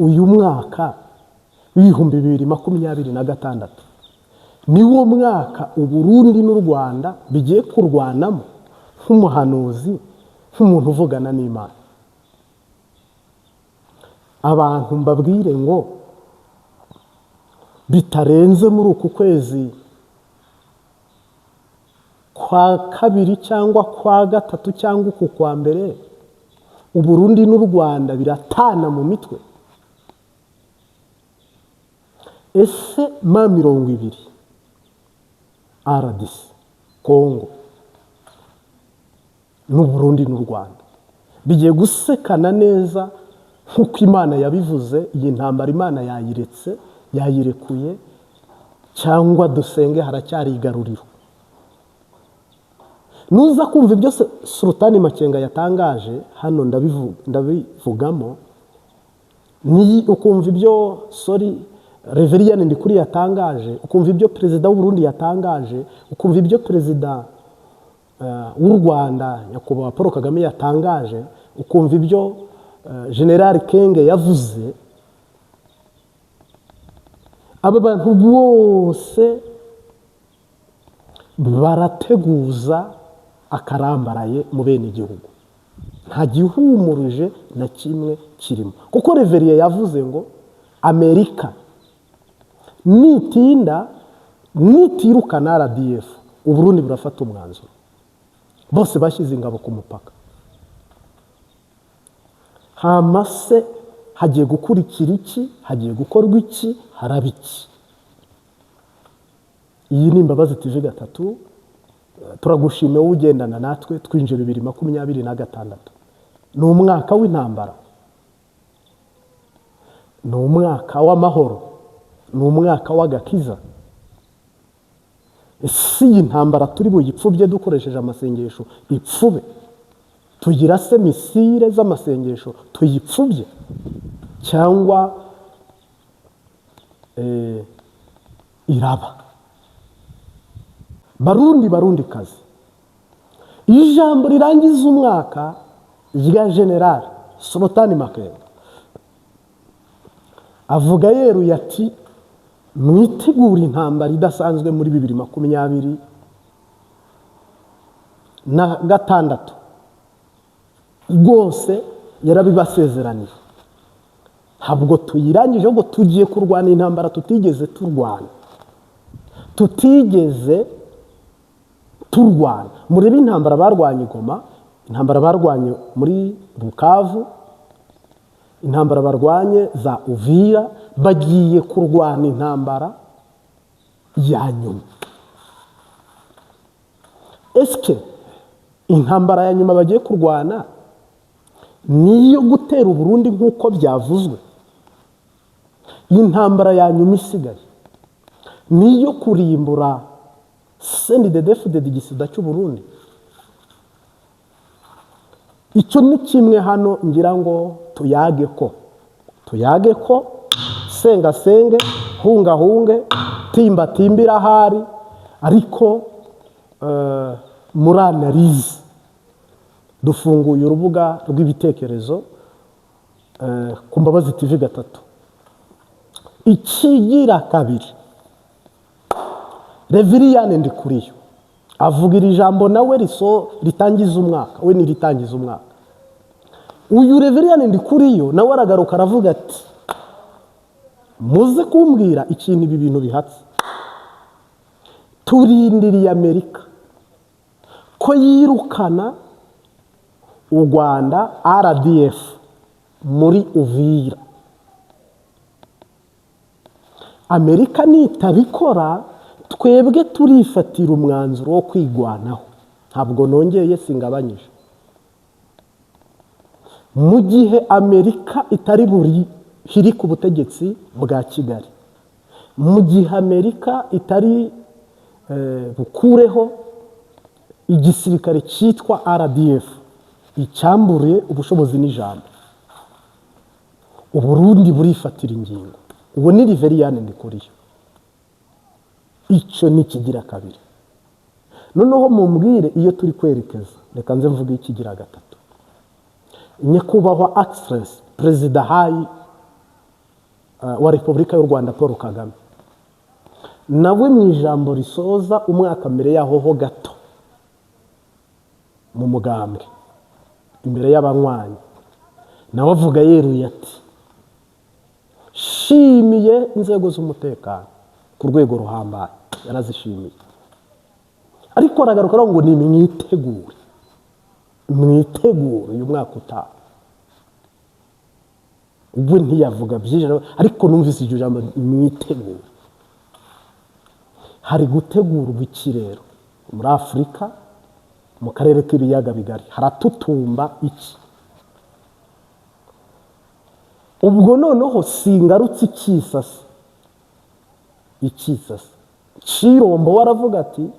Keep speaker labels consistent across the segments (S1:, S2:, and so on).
S1: Uyu mwaka w'2026 niwo mwaka Uburundi n'u Rwanda bigiye kurwanamo? Nk'umuhanuzi, nk'umuntu uvugana n'Imana, abantu mbabwire ngo bitarenze muri uku kwezi kwa kabiri cyangwa kwa gatatu cyangwa uku kwa mbere, Uburundi n'u Rwanda biratana mu mitwe. Ese M20 RDC Kongo n'Uburundi n'u Rwanda bigiye gusekana neza nk'uko Imana yabivuze? Iyi ntambara Imana yayiretse, yayirekuye, cyangwa dusenge haracyari igaruriro? Nuza kumva ibyo Sultani Makenga yatangaje hano, ndabivugamo ni ukumva ibyo, sorry, Reveriyani Ndikuri yatangaje, ukumva ibyo perezida w'u Burundi yatangaje, ukumva ibyo perezida w'u Rwanda nyakubahwa Paul Kagame yatangaje, ukumva ibyo General Kenge yavuze, aba bantu bose barateguza akarambaraye mu bene igihugu. Nta gihumurije na kimwe kirimo, kuko Reveriye yavuze ngo Amerika nitinda, nitirukana RDF, Uburundi burafata umwanzuro. Bose bashyize ingabo ku mupaka. Hama se hagiye gukurikira iki? Hagiye gukorwa iki? Haraba iki? Iyi ni Imbabazi TV gatatu. Turagushimiye wowe ugendana natwe. Twinjiye 2026. Ni umwaka w'intambara, ni umwaka w'amahoro, ni umwaka w'agakiza? Ese iyi ntambara turi buyipfubye dukoresheje amasengesho, ipfube tugira se missile z'amasengesho tuyipfubye, cyangwa iraba? Barundi, Barundi kazi, ijambo rirangiza umwaka rya General Sultani Makenga, avuga yeruye ati: "Mwitegure intambara idasanzwe muri 2026." Rwose yarabibasezeraniye. Ntabwo tuyirangije, ahubwo tugiye kurwana intambara tutigeze turwana, tutigeze turwana. Murebe intambara barwanye i Goma, intambara barwanye muri Bukavu, intambara barwanye za Uvira. Bagiye kurwana intambara ya nyuma. Esike intambara ya nyuma bagiye kurwana niyo gutera Uburundi nk'uko byavuzwe? Intambara ya nyuma isigaye niyo kurimbura CNDD-FDD, igisida cy'Uburundi? Icyo ni kimwe hano ngira ngo tuyage ko, tuyage ko senga senge, hunga hunge, timba timbira ahari. Ariko muri analyse, dufunguye urubuga rw'ibitekerezo ku Mbabazi TV gatatu. Ikigira kabiri, Reveriyani Ndikuriyo avuga iri jambo nawe riso ritangiza umwaka, we niritangiza umwaka. Uyu Reveriyani Ndikuriyo nawe aragaruka aravuga ati: "Muze kumbwira ikintu ibi bintu bihatse. Turindiriye Amerika ko yirukana u Rwanda RDF muri Uvira. Amerika nitabikora, twebwe turifatira umwanzuro wo kwigwanaho." Ntabwo nongeye, singabanyije. Mu gihe Amerika itari buri hiri ku butegetsi bwa Kigali, mu gihe Amerika itari bukureho igisirikare cyitwa RDF, icyamburiye ubushobozi n'ijambo, Uburundi burifatira ingingo. Ubu ni Riveriyani Ndikuriyo. Icyo ni ikigira kabiri. Noneho mumbwire iyo turi kwerekeza. Reka nze mvuge ikigira gatatu. Nyakubahwa Excellency Perezida hayi wa Repubulika y'u Rwanda Paul Kagame nawe mu ijambo risoza umwaka mbere yaho ho gato mu mugambwe imbere y'abanywanyi, nawe avuga yeruye ati shimiye inzego z'umutekano ku rwego ruhambaye, yarazishimiye. Ariko aragaruka ngo ni mwitegure, mwitegure uyu mwaka utaha. Ubwo ntiyavuga byinshi, ariko numvise iryo jambo mwitegure. Hari gutegurwa iki rero muri Afurika, mu karere k'ibiyaga bigari haratutumba iki? Ubwo noneho singarutse ikisasa, ikisasa Cirombo waravuga ati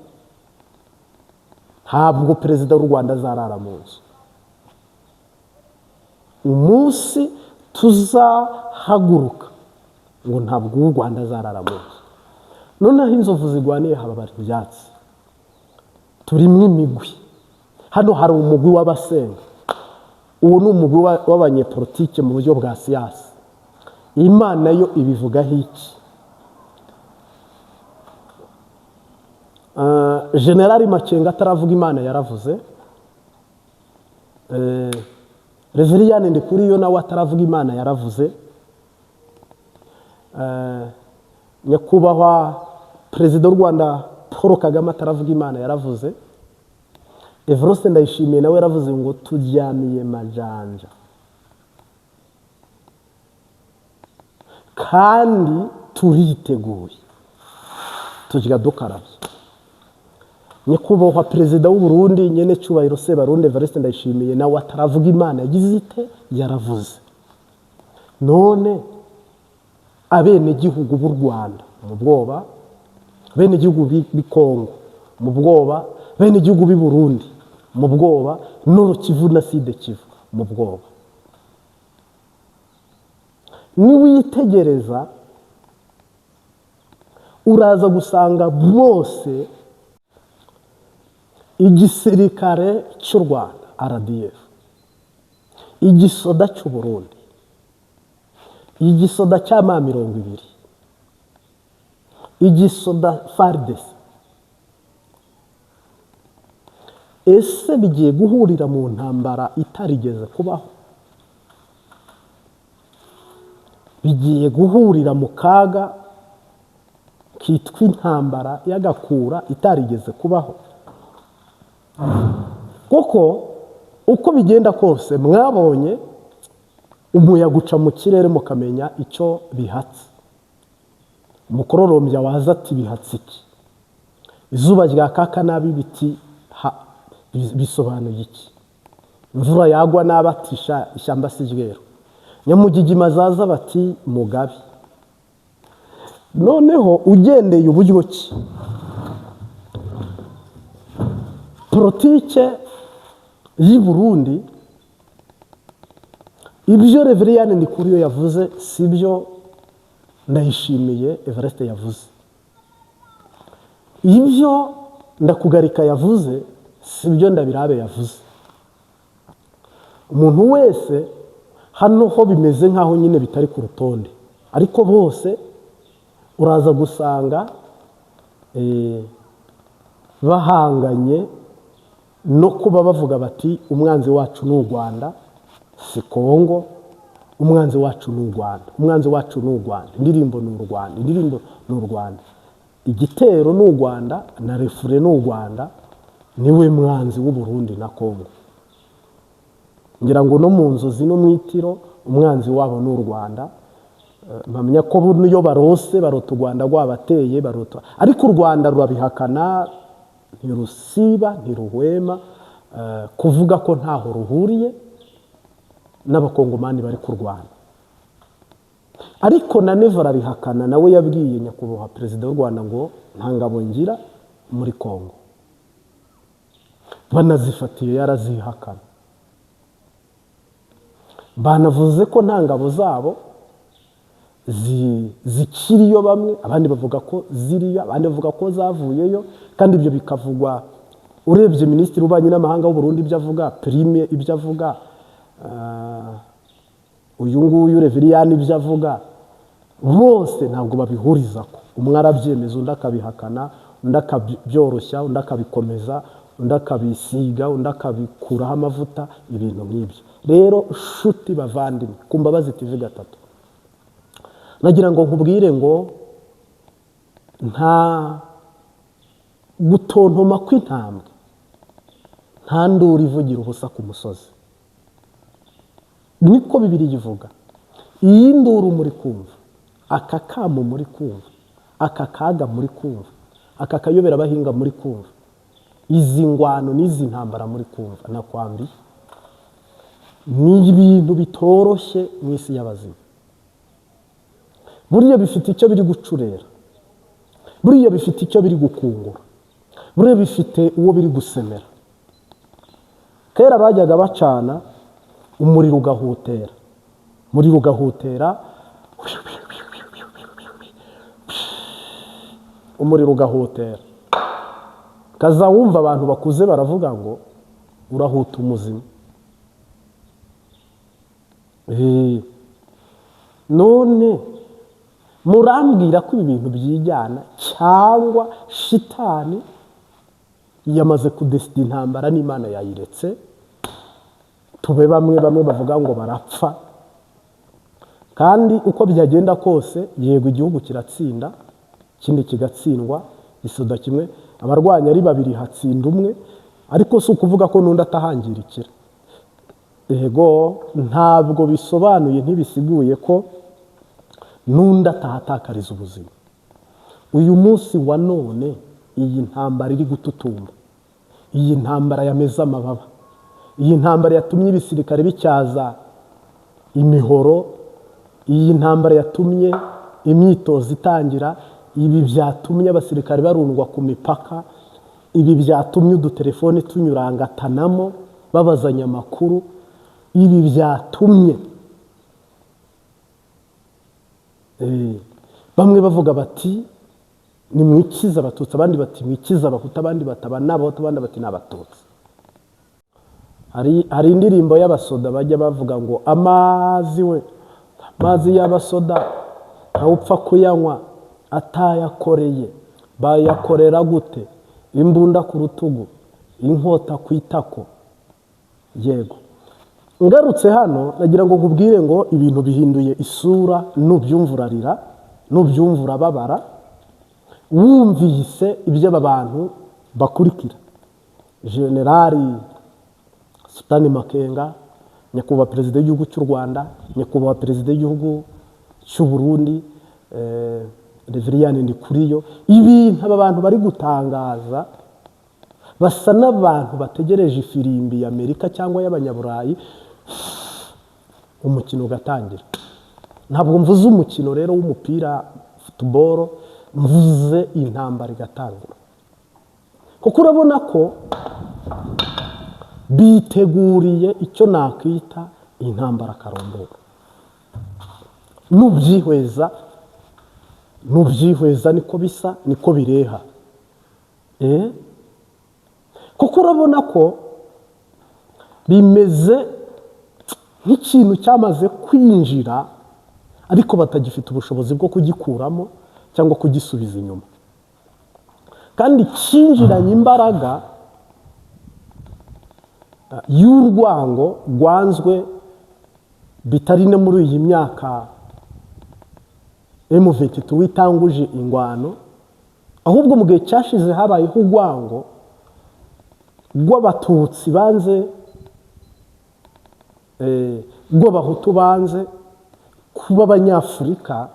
S1: ntabwo perezida w'u Rwanda azarara mu nzu umunsi tuzahaguruka, ngo ntabwo uw'u Rwanda azarara mu nzu. Noneho inzovu zigwaniye hababara ibyatsi, turimo imigwi. Hano hari umugwi w'abasenga, uwo ni umugwi w'abanyepolitike mu buryo bwa siyasi. Imana yo ibivugaho iki? Generali Makenga ataravuga Imana yaravuze. Reveriyani Ndikuriyo nawe ataravuga Imana yaravuze. Nyakubahwa Perezida w'u Rwanda Paul Kagame ataravuga Imana yaravuze. Evariste Ndayishimiye nawe yaravuze ngo turyamiye majanja, kandi turiteguye, tujya dukarabye. Nyakubahwa Perezida w'u Burundi nyene cyubahiro Sebarundi Evariste Ndayishimiye nawe ataravuga Imana yagize ite? Yaravuze. None abenegihugu b'u Rwanda mu bwoba, abenegihugu b'i Kongo mu bwoba, abenegihugu b'i Burundi mu bwoba, Nord Kivu na Sud Kivu mu bwoba. Niwitegereza uraza gusanga bose igisirikare cy'u Rwanda RDF, igisoda cy'u Burundi, igisoda cya M20, igisoda FARDC, ese bigiye guhurira mu ntambara itarigeze kubaho? Bigiye guhurira mu kaga kitwa intambara y'agakura itarigeze kubaho? Kuko uko bigenda kose mwabonye umuyaga uca mu kirere mukamenya icyo bihatse. Umukororombya waza ati bihatse iki? Izuba ryakaka nabi biti bisobanuye iki? Imvura yagwa nabi ati ishyamba si ryeru. Nyamugigima zaza bati mugabe. Noneho ugendeye uburyo ki politike y'i Burundi, ibyo Reveriyani Ndikuriyo yavuze si byo Ndayishimiye Evariste yavuze, ibyo Ndakugarika yavuze si byo Ndabirabe yavuze. Umuntu wese hano ho bimeze nk'aho nyine bitari ku rutonde, ariko bose uraza gusanga bahanganye no kuba bavuga bati umwanzi wacu ni u Rwanda, si Kongo, umwanzi wacu ni u Rwanda, umwanzi wacu ni u Rwanda, indirimbo ni u Rwanda, indirimbo ni u Rwanda, igitero ni u Rwanda na refure ni u Rwanda, niwe mwanzi w'u Burundi na Kongo. Ngira ngo no mu nzozi no mu itiro umwanzi wabo ni u Rwanda. Mpamya ko niyo barose barota u Rwanda rwabateye, barota, ariko u Rwanda rurabihakana, ntirusiba ntiruhwema kuvuga ko ntaho ruhuriye n'abakongomani bari kurwana. Ariko na Neva arabihakana, nawe yabwiye nyakubahwa Perezida w'u Rwanda ngo nta ngabo ngira muri Kongo, banazifatiye yarazihakana. Banavuze ko nta ngabo zabo zikiriyo bamwe, abandi bavuga ko ziriyo, abandi bavuga ko zavuyeyo, kandi ibyo bikavugwa urebye Minisitiri w'Ububanyi n'Amahanga w'u Burundi ibyo avuga, Prime ibyo avuga, uyu nguyu Reveriyani ibyo avuga, Bose ntabwo babihuriza ko umwe arabyemeza, undi akabihakana, undi akabyoroshya, undi akabikomeza, undi akabisiga, undi akabikuraho amavuta, ibintu nk'ibyo. Rero shuti bavandimwe ku Mbabazi TV gatatu, nagira ngo nkubwire ngo nta gutontoma kw'intambwe, nta nduru ivugira ubusa ku musozi, niko Bibiliya ivuga. Iyi nduru muri kumva, aka kamo muri kumva, aka kaga muri kumva, aka kayobera abahinga muri kumva, izi ngwano n'izi ntambara muri kumva, nakwambiye ni ibintu bitoroshye mu isi y'abazima. Buriya bifite icyo biri gucurera, buriya bifite icyo biri gukungura, buriya bifite uwo biri gusemera. Kera bajyaga bacana umuriro ugahutera, umuriro ugahutera, umuriro ugahutera, kaza wumva abantu bakuze baravuga ngo urahuta umuzima. None murambwira ko ibi bintu byijyana, cyangwa shitani yamaze kudesida intambara n'Imana yayiretse? Tube bamwe bamwe bavuga ngo barapfa, kandi uko byagenda kose yego igihugu kiratsinda, ikindi kigatsindwa, isoda kimwe abarwanya ari babiri hatsinda umwe, ariko si ukuvuga ko n'undi atahangirikira. Yego ntabwo bisobanuye, ntibisiguye ko n'undi atahatakariza ubuzima. Uyu munsi wa none iyi ntambara iri gututumba, iyi ntambara yameze amababa, iyi ntambara yatumye ibisirikare bityaza imihoro, iyi ntambara yatumye imyitozo itangira, ibi byatumye abasirikare barundwa ku mipaka, ibi byatumye udutelefone tunyurangatanamo babazanya amakuru, ibi byatumye bamwe bavuga bati nimwikize Abatutsi, abandi bati mwikize Abahutu, abandi bataba n'Abahutu, abandi bati ni Abatutsi. Hari indirimbo y'abasoda bajya bavuga ngo amazi we, amazi y'abasoda ntawupfa kuyanywa atayakoreye. Bayakorera gute? Imbunda ku rutugu, inkota ku itako. Yego ngarutse hano nagira ngo nkubwire ngo ibintu bihinduye isura, nubyumva urarira, nubyumva urababara, wumvise ibyo aba bantu bakurikira. Generali Sultani Makenga, nyakubahwa perezida w'igihugu cy'u Rwanda, nyakubahwa perezida w'igihugu cy'u Burundi, Reveriyani Ndikuriyo, ibintu aba bantu bari gutangaza basa n'abantu bategereje ifirimbi y'Amerika cyangwa y'Abanyaburayi, umukino ugatangira. Ntabwo mvuze umukino rero w'umupira futuboro, mvuze intambara igatangura, kuko urabona ko biteguriye icyo nakwita intambara karondoro. Nubyihweza niko bisa, niko bireha. Kuko urabona ko bimeze nk'ikintu cyamaze kwinjira ariko batagifite ubushobozi bwo kugikuramo cyangwa kugisubiza inyuma, kandi cyinjiranye imbaraga y'urwango rwanzwe bitari no muri iyi myaka M23 witanguje ingwano, ahubwo mu gihe cyashize habayeho urwango rw'Abatutsi banze, rw'Abahutu banze kuba Abanyafurika,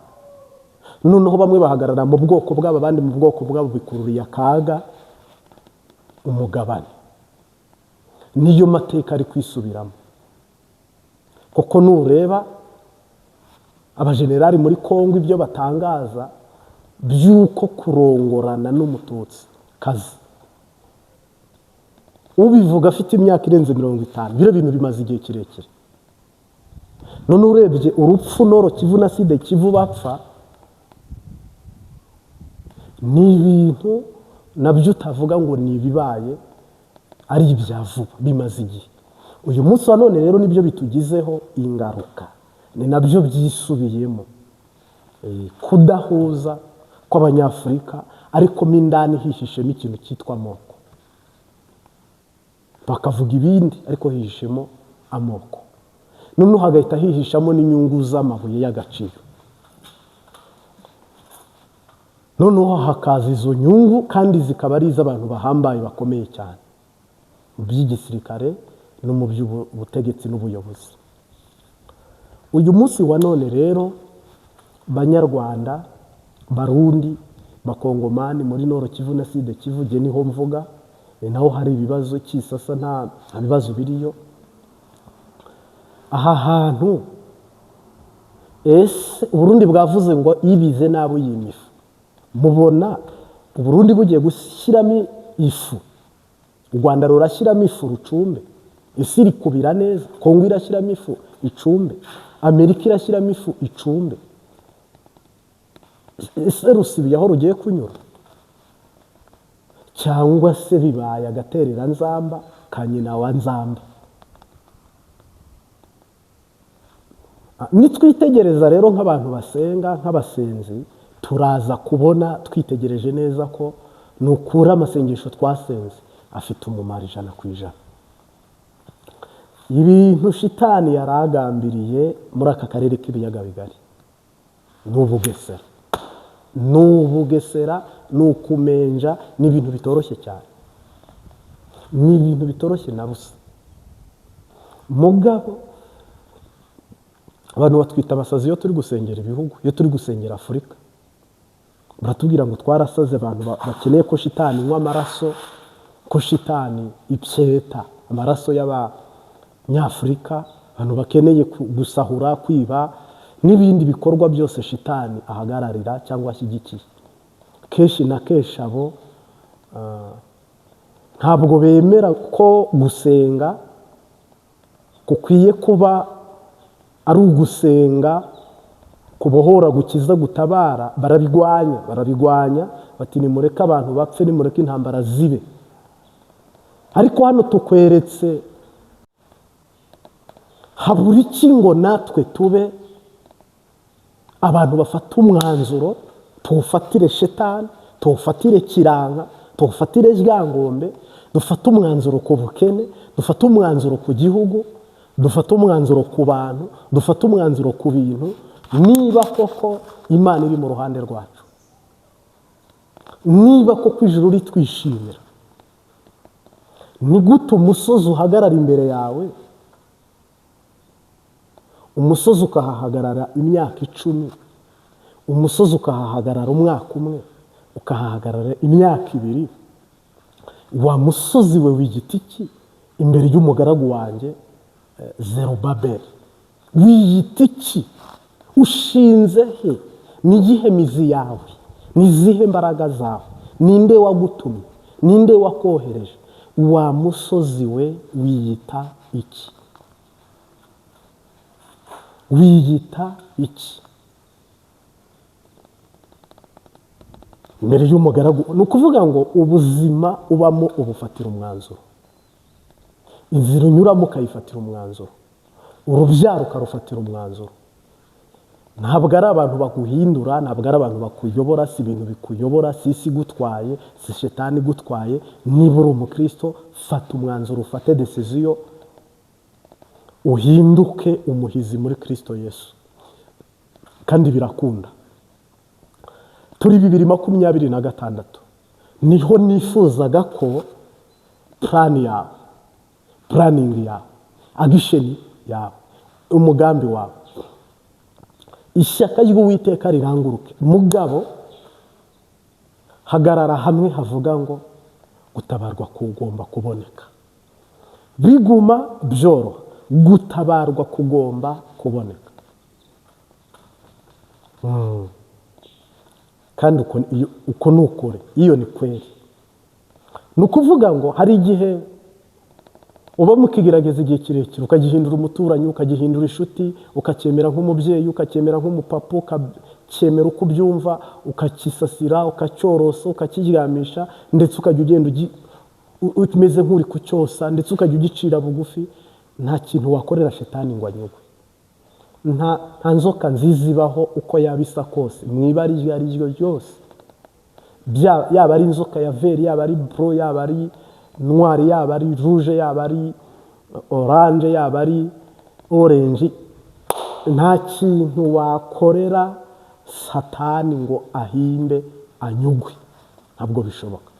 S1: noneho bamwe bahagarara mu bwoko bwabo, abandi mu bwoko bwabo, bikururiye akaga umugabane. Niyo mateka ari kwisubiramo, kuko nureba abajenerali muri Kongo ibyo batangaza by'uko kurongorana n'Umututsi kazi, ubivuga afite imyaka irenze 50, bino bintu bimaze igihe kirekire. None urebye urupfu Nord Kivu na Sud Kivu bapfa, ni ibintu nabyo utavuga ngo ni ibibaye ari ibya vuba, bimaze igihe. Uyu munsi wa none rero nibyo bitugizeho ingaruka, ni nabyo byisubiyemo. Kudahuza kw'Abanyafurika, ariko mo indani hihishemo ikintu cyitwa amoko. Bakavuga ibindi ariko hihishemo amoko, noneho hagahita hihishamo n'inyungu z'amabuye y'agaciro. Noneho hakaza izo nyungu kandi zikaba ari iz'abantu bahambaye bakomeye cyane mu by'igisirikare no mu by'ubutegetsi n'ubuyobozi. Uyu munsi wa none rero, Banyarwanda, Barundi, Bakongomani muri Nord Kivu na Sud Kivu, jye niho mvuga, ni naho hari ibibazo. Kisasa nta bibazo biriyo. Aha hantu ese Uburundi bwavuze ngo ibize nabi uyima ifu? Mubona Uburundi bugiye gushyiramo ifu? U Rwanda rurashyiramo ifu rucumbe, isi iri kubira neza. Kongo irashyiramo ifu icumbe, Amerika irashyiramo ifu icumbe. Ese rusibiye aho rugiye kunyura, cyangwa se bibaye agatereranzamba ka nyina wa Nzamba? Nitwitegereza rero nk'abantu basenga, nk'abasenzi, turaza kubona twitegereje neza ko nukura amasengesho twasenze afite umumaro 100%. Ibintu shitani yaragambiriye muri aka karere k'ibiyaga bigari ni ubugesera, ni ubugesera, ni ukumenja, ni ibintu bitoroshye cyane, ni ibintu bitoroshye na busa. Mugabo abantu batwita abasazi iyo turi gusengera ibihugu, iyo turi gusengera Afurika, baratubwira ngo twarasaze. Abantu bakeneye ko shitani inywa amaraso, ko shitani ipyeta amaraso y'Abanyafurika, abantu bakeneye gusahura, kwiba n'ibindi bikorwa byose shitani ahagararira cyangwa ashyigikiye. Kenshi na kenshi abo ntabwo bemera ko gusenga kukwiye kuba ari ugusenga kubohora, gukiza, gutabara. Barabigwanya, barabigwanya, bati nimureke abantu bapfe, nimureke intambara zibe. Ariko hano tukweretse habura iki ngo natwe tube abantu bafata umwanzuro, tuwufatire shetani, tuwufatire Kiranka, tuwufatire Ryangombe, dufate umwanzuro ku bukene, dufate umwanzuro ku gihugu, dufate umwanzuro ku bantu, dufate umwanzuro ku bintu. Niba koko Imana iri mu ruhande rwacu, niba koko ijuru ritwishimira, ni gute umusozi uhagarara imbere yawe, umusozi ukahahagarara imyaka 10, umusozi ukahahagarara umwaka umwe, ukahahagarara imyaka 2? Wa musozi we w'igiti ki imbere y'umugaragu wanjye Zerubabeli? Wiyita iki? Ushinze he? Ni iyihe mizi yawe? Ni izihe mbaraga zawe? Ninde wagutumye? Ninde wakohereje? Wa musozi we wiyita iki? Wiyita iki imbere y'umugaragu? Ni ukuvuga ngo ubuzima ubamo ubufatira umwanzuro, inzira unyuramo ukayifatira umwanzuro, urubyaro ukarufatira umwanzuro. Ntabwo ari abantu baguhindura, ntabwo ari abantu bakuyobora, si ibintu bikuyobora, si isi igutwaye, si shetani igutwaye. Niba uri umukristo, fata umwanzuro, ufate decision, uhinduke umuhizi muri Kristo Yesu, kandi birakunda. Turi 2026, niho nifuzaga ko plan yawe, planning yawe, action yawe, umugambi wawe, ishyaka ry'Uwiteka riranguruke. Mugabo hagarara hamwe havuga ngo gutabarwa kugomba kuboneka, biguma byoroha, gutabarwa kugomba kuboneka. Kandi uko ni ukuri, iyo ni kweri. Ni ukuvuga ngo hari igihe uba mukigerageza igihe kirekire, ukagihindura umuturanyi, ukagihindura inshuti, ukacyemera nk'umubyeyi, ukacyemera nk'umupapa, ukacyemera uko ubyumva, ukakisasira, ukacyorosa, ukakiryamisha, ndetse ukajya ugenda umeze nk'uri kucyosa, ndetse ukajya ugicira bugufi. Nta kintu wakorera shetani ngo anyurwe. Nta nzoka nziza ibaho uko yaba isa kose, mu ibara iryo ari ryo ryose, yaba ari inzoka ya vert, yaba ari bleu, yaba ari noir, yaba ari rouge, yaba ari orange, yaba ari orange, nta kintu wakorera Satani ngo ahinde anyugwe, ntabwo bishoboka.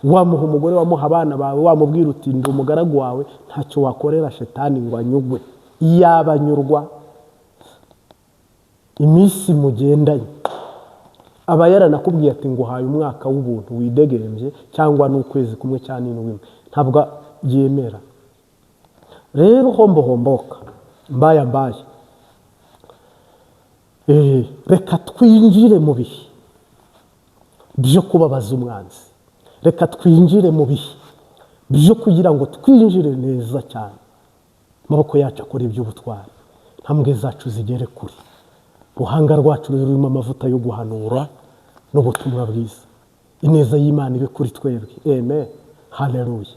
S1: Wamuha umugore, wamuha abana bawe, wamubwira uti ndi umugaragu wawe, ntacyo wakorera Shetani ngo anyugwe. Iyaba anyurwa, iminsi mugendanye aba yaranakubwiye ati nguhaye umwaka w'ubuntu widegembye, cyangwa n'ukwezi kumwe cyangwa n'indwi imwe, ntabwo yemera. Rero hombo homboka, mbaya mbaya, reka twinjire mu bihe byo kubabaza umwanzi, reka twinjire mu bihe byo kugira ngo twinjire neza cyane, amaboko yacu akora iby'ubutwari, intambwe zacu zigere kure, uruhanga rwacu rurimo amavuta yo guhanura n'ubutumwa bwiza. Ineza y'Imana ibe kuri twebwe. Amen, haleluya.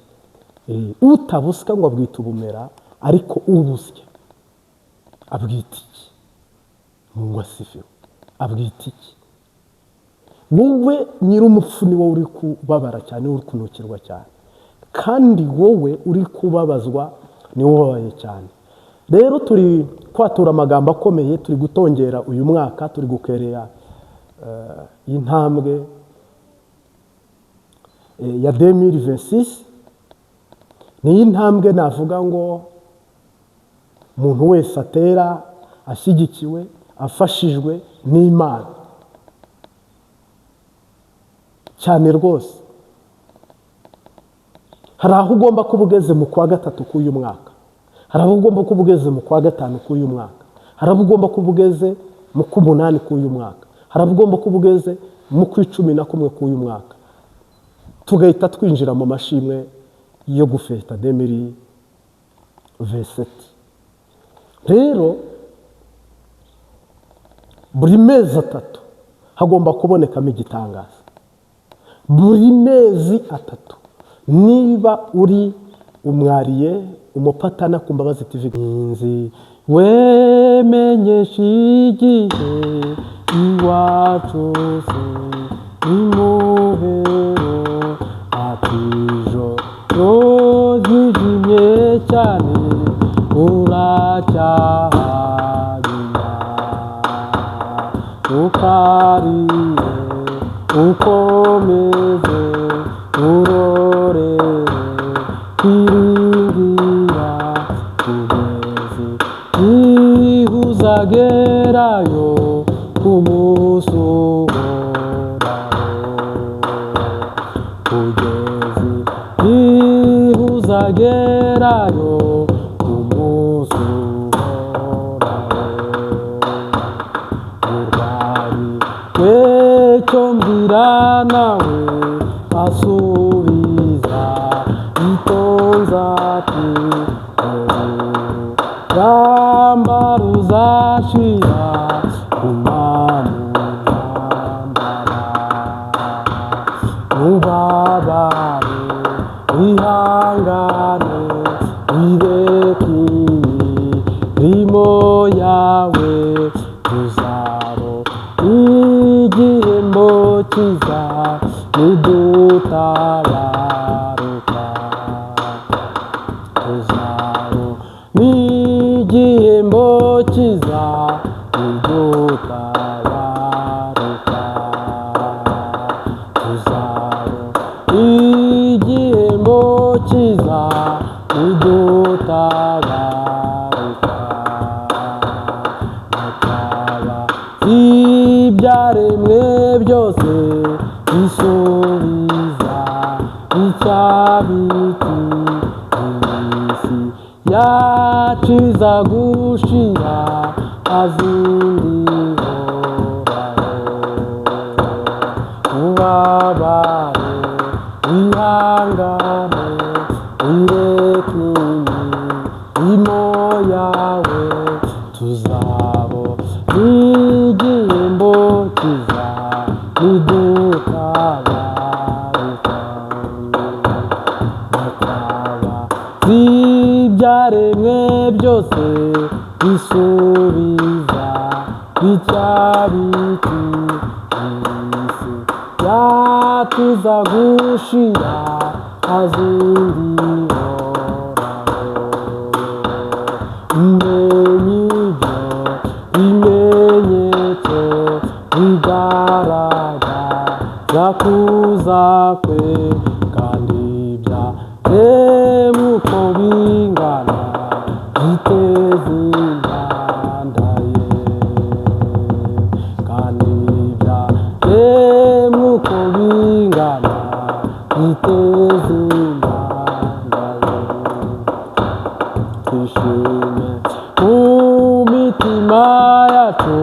S1: Utabusya ngo abwita ubumera, ariko ubusya abwita iki? Mungu asifiwe. Abwita iki? Wowe nyir'umupfu ni wowe uri kubabara cyane, uri kunukirwa cyane, kandi wowe uri kubabazwa ni wowe ubabaye cyane. Rero turi kwatura amagambo akomeye, turi gutongera uyu mwaka, turi gukereya intambwe ya 2026. Niyo intambwe navuga ngo umuntu wese atera ashyigikiwe, afashijwe n'Imana cyane rwose. Hari aho ugomba kuba ugeze mu kwa gatatu k'uyu mwaka, hari aho ugomba kuba ugeze mu kwa gatanu k'uyu mwaka, hari aho ugomba kuba ugeze mu k'umunani k'uyu mwaka, hari aho ugomba kuba ugeze mu kw'icumi na kumwe k'uyu mwaka, tugahita twinjira mu mashimwe yo gufeta 2027. Rero buri mezi 3 hagomba kubonekamo igitangaza, buri mezi 3. Niba uri umwariye umupatana ku Mbabazi TV nzi wemenyesha igihe iwacu se nimuhero, ati ijoro ryijimye cyane uracyahanyuma, ukarire ukomeze urorere kwiringira kugeza igihe uzagerayo ku munsi uhoraho, kugeza igihe uzagerayo ku munsi uhoraho. Murwanyi wecyo mbwira nawe asubiza itonze ati urugamba ruzashira guma mu ntambara, mubabare wihangane wireke imirimo yawe, tuzabo igihembo cyiza nidutabaruka, tuzabo n'igihembo cyiza nidutabaruka, tuzabo igihembo cyiza nidutabaruka. Nakaba ibyaremwe byose bisubiza icyabiti, iminsi yacu iza gushira azindi horaho. Ubabare wihangane wireke imirimo yawe, tuzabo igihembo cyiza nidutabaruka. Bakaba ibyaremwe byose bisubiza Inyota iza gushira, ntazindi ihoraho. Menye ibyo bimenyetso bigaragaza kuza kwe, kandi byaremwe uko bingana biteza intanda ye, kandi byaremwe uko bingana biteza intanda ye. Twishime mu mitima yacu,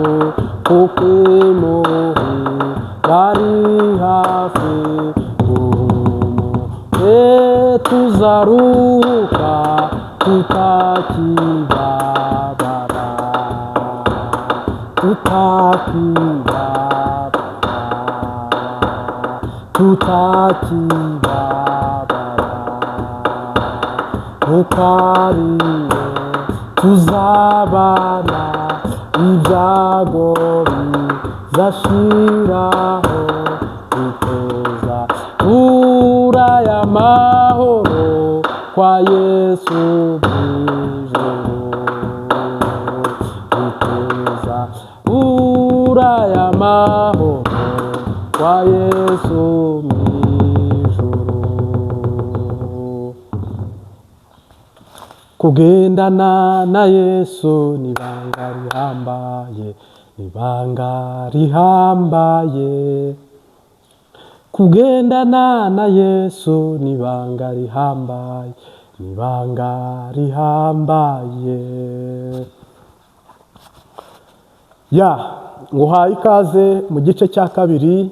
S1: kuko imuhira ari hafi. Duhumure, tuzaruhuka tutakibabara, tutakibabara, tutakibabara. Ntukariye, tuzabana, ibyago bizashiraho, dutoza aya mahoro kwa Yesu mw'ijuru, dutoza aya mahoro kwa Yesu mw'ijuru. Kugendana na Yesu ni ibanga rihambaye, ni ibanga rihambaye. Kugendana na Yesu ni ibanga rihambaye, ni ibanga rihambaye. Ya, nguhaye ikaze mu gice cya kabiri.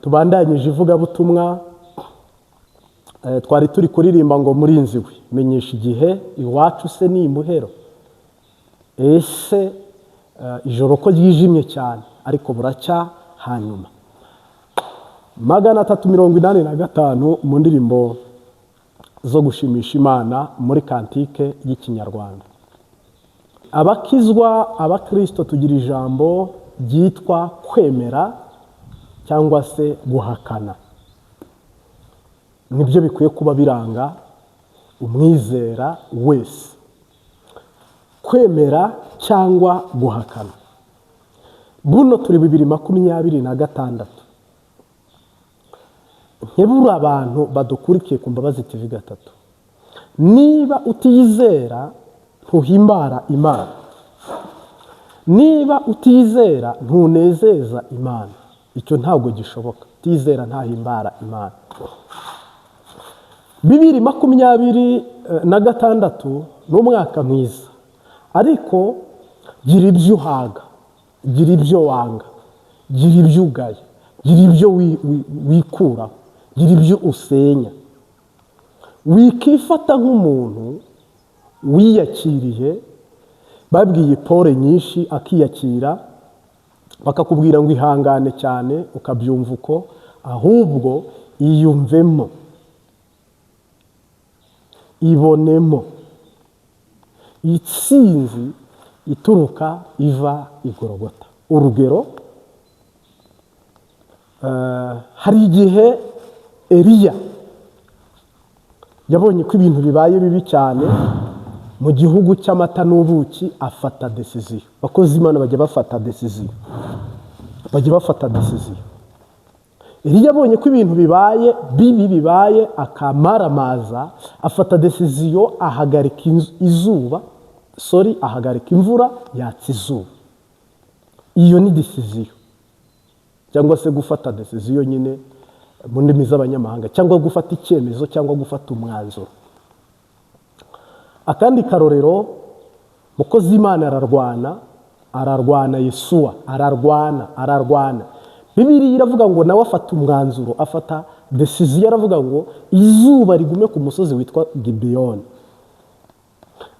S1: Tubandanyije ivugabutumwa. Twari turi kuririmba ngo: "Murinzi we, menyesha igihe, iwacu se ni imuhero? Ese ijoro ko ryijimye cyane, ariko buracya?" Hanyuma 385 mu ndirimbo zo gushimisha Imana muri cantique y'Ikinyarwanda. Abakizwa, abakirisito, tugira ijambo ryitwa kwemera cyangwa se guhakana. Nibyo bikwiye kuba biranga umwizera wese, kwemera cyangwa guhakana. Buno turi 2026. Nkebura abantu badukurikiye ku Mbabazi TV 3: niba utizera, ntuhimbara Imana. Niba utizera, ntunezeza Imana. Icyo ntabwo gishoboka. Utizera ntahimbara Imana. 2026 ni umwaka mwiza, ariko gira ibyo uhaga, gira ibyo wanga, gira ibyo ugaya, gira ibyo wikuraho, gira ibyo usenya. Wikifata nk'umuntu wiyakiriye. Babwiye pole nyinshi akiyakira, bakakubwira ngo ihangane cyane, ukabyumva uko. Ahubwo iyumvemo, ibonemo itsinzi ituruka iva igorogota. Urugero, hari igihe Eliya yabonye ko ibintu bibaye bibi cyane mu gihugu cy'amata n'ubuki, afata décision. Abakozi Imana bajya bafata décision, bajya bafata décision. Eliya abonye ko ibintu bibaye bibi, bibaye akamaramaza, afata décision, ahagarika izuba, sorry, ahagarika imvura, yatsa izuba. Iyo ni décision, cyangwa se gufata décision nyine mu ndimi z'abanyamahanga, cyangwa gufata icyemezo, cyangwa gufata umwanzuro. Akandi karorero, mukozi w'Imana ararwana, ararwana, Yesuwa ararwana, ararwana. Bibiliya iravuga ngo nawe afata umwanzuro, afata décision, aravuga ngo izuba rigume ku musozi witwa Gibeyoni,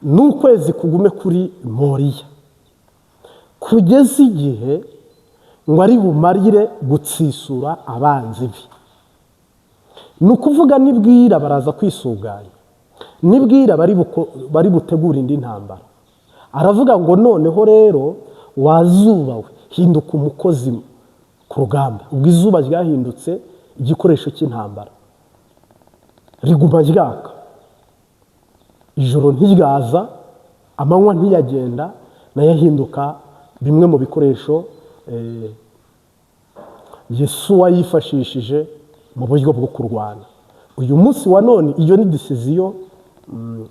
S1: n'ukwezi kugume kuri Moriya, kugeza igihe ngo ari bumarire gutsisura abanzi be. Ni ukuvuga nibwira baraza kwisuganya, nibwira bari butegura indi ntambara. Aravuga ngo: "Noneho rero, wazuba we, hinduka umukozi ku rugamba." Ubwo izuba ryahindutse Igikoresho cy'intambara riguma ryaka, ijoro ntiryaza, amanywa ntiyagenda, nayo ahinduka bimwe mu bikoresho Yesuwa yifashishije mu buryo bwo kurwana. Uyu munsi wa none iyo ni décision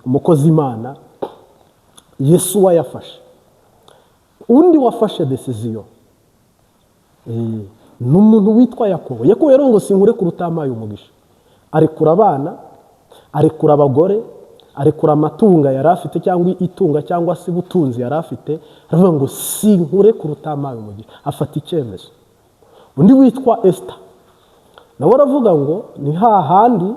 S1: umukozi Imana Yesuwa yafashe. Undi wafashe décision ni umuntu witwa Yakobo. Yakobo rero ngo: "Sinkurekura utampaye umugisha." Arekura abana, arekura abagore, arekura amatungo yari afite, cyangwa itunga, cyangwa se ubutunzi yari afite. Aravuga ngo: "Sinkurekura utampaye umugisha." Afata icyemezo. Undi witwa Esita nawe aravuga ngo: "Ni hahandi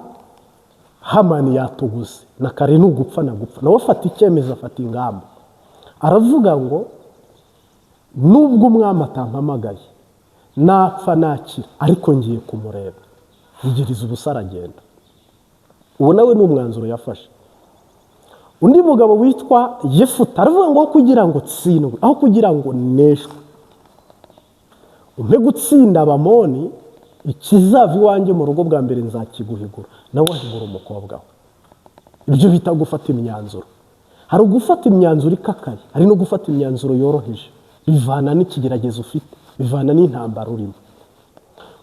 S1: Hamani yatuguze na kare, ni ugupfa na gupfa." Nawe afata icyemezo, afata ingamba, aravuga ngo: "Nubwo umwami atampamagaye, napfa nakira, ariko ngiye kumureba." Yigiriza ubusa, aragenda. Uwo nawe ni umwanzuro yafashe. Undi mugabo witwa Yefuta aravuga ngo: "Aho kugira ngo tsindwe, aho kugira ngo neshwe, umpe gutsinda Abamoni, ikizava iwanjye mu rugo bwa mbere nzakiguhigura." Nawe ahigura umukobwa we. Ibyo bita gufata imyanzuro. Hari ugufata imyanzuro ikakaye, hari no gufata imyanzuro yoroheje. Bivana n'ikigeragezo ufite, bivana n'intambara urimo.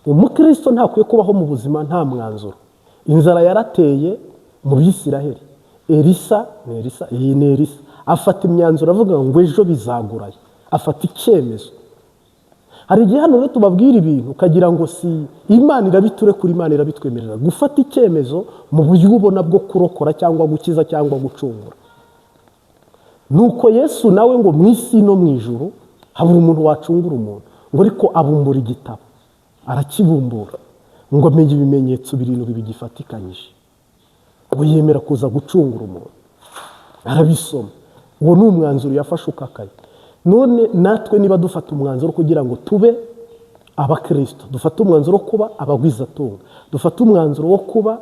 S1: Umukristo ntakwiye kubaho mu buzima nta mwanzuro. Inzara yarateye mu Bisiraheli. Elisa, ni Elisa, iyi ni Elisa, afata imyanzuro, avuga ngo: "Ejo bizagurayo." Afata icyemezo. Hari igihe hano rero tubabwira ibintu ukagira ngo si Imana irabiturekura. Imana irabitwemerera gufata icyemezo mu buryo ubona bwo kurokora cyangwa gukiza cyangwa gucungura. Nuko Yesu nawe ngo mu isi no mu ijuru habura umuntu wacungura umuntu, ngo ariko abumbura igitabo, arakibumbura, ngo amenye ibimenyetso birindwi bigifatikanyije, ngo yemera kuza gucungura umuntu, arabisoma. Uwo ni umwanzuro yafashe ukakaye. None natwe niba dufata umwanzuro kugira ngo tube abakirisito, dufate umwanzuro wo kuba abagwizatunga, dufate umwanzuro wo kuba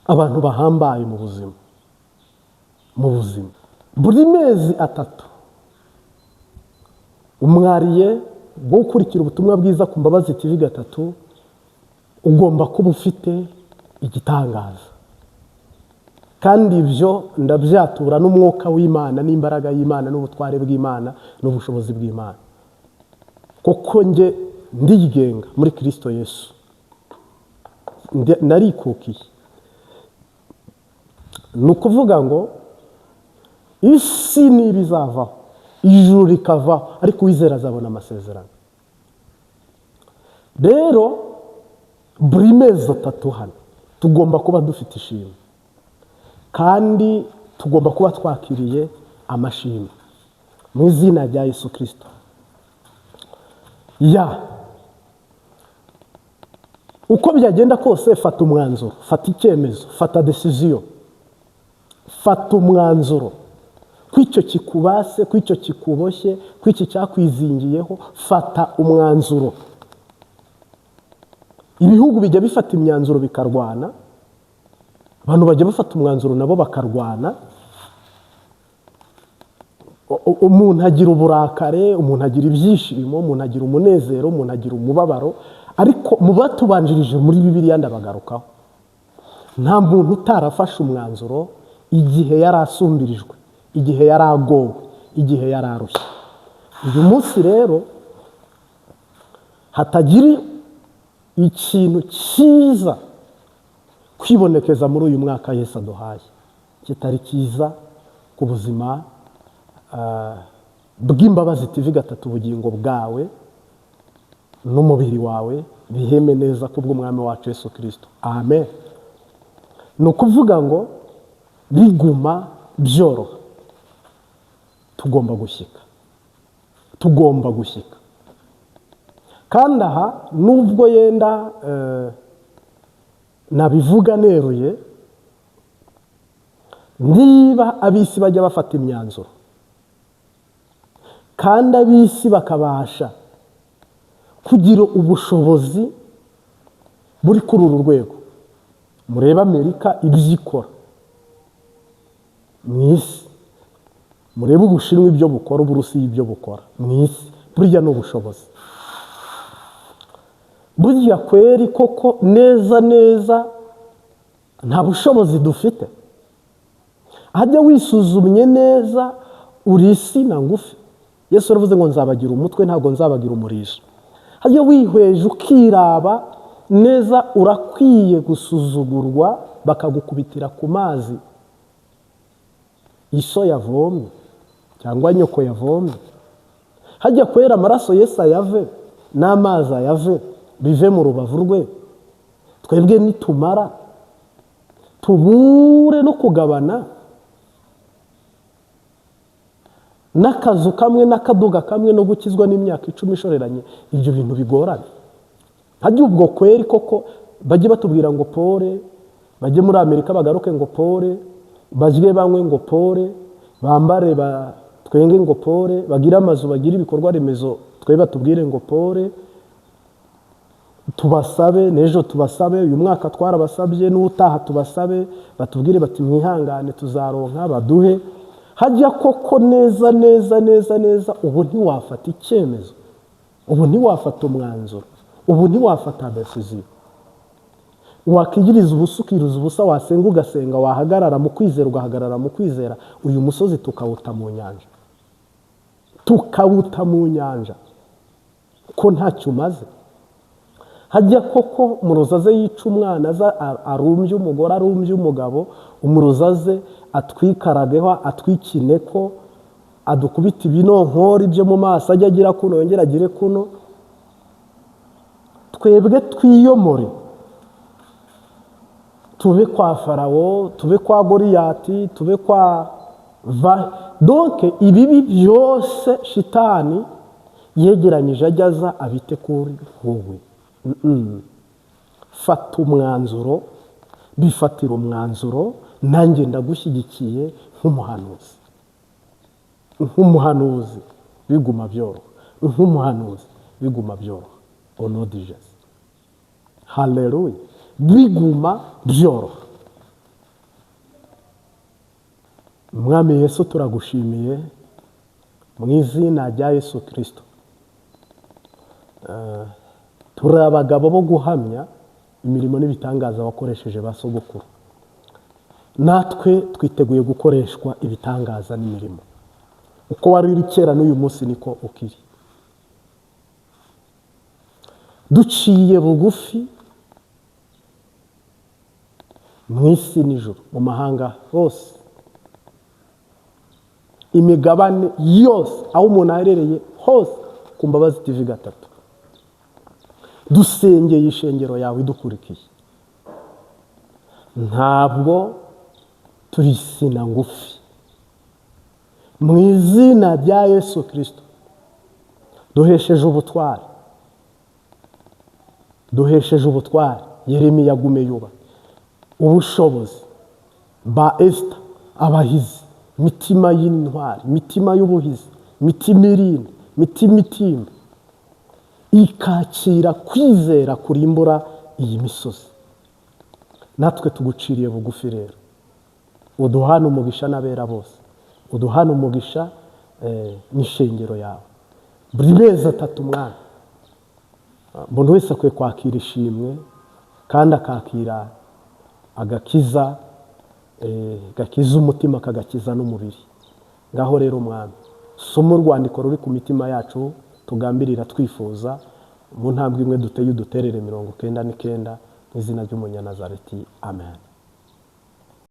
S1: abantu bahambaye mu buzima. Mu buzima buri mezi 3, umwariye wo gukurikira ubutumwa bwiza ku Mbabazi TV 3, ugomba kuba ufite igitangaza. Kandi ibyo ndabyatura n'umwuka w'Imana n'imbaraga y'Imana n'ubutware bw'Imana n'ubushobozi bw'Imana, kuko njye ndigenga muri Kirisito Yesu. Narikukiye. Ni ukuvuga ngo isi niba izavaho, ijuru rikavaho, ariko uwizera azabona amasezerano. Rero buri mezi 3 hano tugomba kuba dufite ishimwe, kandi tugomba kuba twakiriye amashimwe mu izina rya Yesu Kirisito. Ya uko byagenda kose, fata umwanzuro, fata icyemezo, fata décision, fata umwanzuro kw'icyo kikubase, kw'icyo kikuboshye, kw'iki cyakwizingiyeho. Fata umwanzuro. Ibihugu bijya bifata imyanzuro bikarwana, abantu bajya bafata umwanzuro nabo bakarwana. Umuntu agira uburakare, umuntu agira ibyishimo, umuntu agira umunezero, umuntu agira umubabaro. Ariko mu batubanjirije muri Bibiliya, ndabagarukaho, nta muntu utarafashe umwanzuro igihe yari asumbirijwe, igihe yari agowe, igihe yari arushye. Uyu munsi rero hatagira ikintu cyiza kwibonekeza muri uyu mwaka Yesu aduhaye kitari cyiza ku buzima bw'Imbabazi TV 3, ubugingo bwawe n'umubiri wawe biheme neza kubw'Umwami wacu Yesu Kirisito. Amen. Ni ukuvuga ngo biguma byoroha, tugomba gushyika, tugomba gushyika. Kandi aha nubwo yenda nabivuga neruye, niba ab'isi bajya bafata imyanzuro, kandi ab'isi bakabasha kugira ubushobozi buri kuri uru rwego, murebe Amerika ibyo ikora mu isi, murebe Ubushinwa ibyo bukora, Uburusiya ibyo bukora mu isi, burya ni ubushobozi. Burya kweri koko neza neza nta bushobozi dufite. Hajya wisuzumye neza, uri insina ngufi. Yesu yaravuze ngo nzabagira umutwe, ntabwo nzabagira umurizo. Hajya wihweje ukiraba neza, urakwiye gusuzugurwa bakagukubitira ku mazi iso yavomye cyangwa nyoko yavomye. Hajya kwera amaraso Yesu ayave n'amazi ayave, bive mu rubavu rwe, twebwe nitumara tubure no kugabana n'akazu kamwe n'akaduga kamwe no gukizwa n'imyaka 10 ishoreranye, ibyo bintu bigoranye. Hajya ubwo kweri koko bajye batubwira ngo pole, bajye muri Amerika bagaruke ngo pole, bajye banywe ngo pole, bambare twenge ngo pole, bagire amazu, bagire ibikorwa remezo, twe batubwire ngo pole, tubasabe n'ejo tubasabe, uyu mwaka twarabasabye n'utaha tubasabe, batubwire bati mwihangane tuzaronka, baduhe. Hajya koko neza neza neza neza, ubu ntiwafata icyemezo, ubu ntiwafata umwanzuro, ubu ntiwafata decision. Wakigiriza ubusa ukiriza ubusa, wasenga ugasenga, wahagarara mu kwizera ugahagarara mu kwizera, uyu musozi tukawuta mu nyanja, tukawuta mu nyanja ko ntacyo umaze. Hajya koko umurozi aze yica umwana, aza arumbye umugore, arumbye umugabo, umurozi aze atwikarageho, atwikine ko adukubita ibinonkori byo mu maso, ajya agira kuno yongera agire kuno, twebwe twiyomore tube kwa Farawo, tube kwa Goriyati, tube kwa va. Donc ibibi byose shitani yegeranyije ajya aza abite kuri wowe. Fata umwanzuro, bifatira umwanzuro, nanjye ndagushyigikiye nk'umuhanuzi, nk'umuhanuzi biguma byoroha, nk'umuhanuzi biguma byoroha. Au nom de Jésus, haleluya, biguma byoroha. Mwami Yesu turagushimiye mu izina rya Yesu Kristo. Turi abagabo bo guhamya imirimo n'ibitangaza wakoresheje ba sogokuru, natwe twiteguye gukoreshwa ibitangaza n'imirimo. Uko wari uri kera n'uyu munsi niko ukiri. Duciye bugufi mu isi n'ijuru, mu mahanga hose, imigabane yose, aho umuntu aherereye hose, ku Mbabazi TV 3, dusengeye ishengero yawe idukurikiye. Ntabwo turi insina ngufi, mu izina rya Yesu Kristo duhesheje ubutware, duhesheje ubutware Yeremiya agume yuba ubushobozi ba Esita abahizi, imitima y'intwari, imitima y'ubuhizi, imitima irinda, imitima itimba, ikakira kwizera kurimbura iyi misozi. Natwe tuguciriye bugufi rero, uduhane umugisha n'abera bose, uduhane umugisha n'ishengero yawe. Buri mezi 3 mwana, umuntu wese akwiye kwakira ishimwe kandi akakira agakiza, gakiza umutima kagakiza n'umubiri. Ngaho rero mwami, soma urwandiko ruri ku mitima yacu tugambirira twifuza, mu ntambwe imwe duteye uduterere 99, mu izina ry'Umunyanazareti, amen.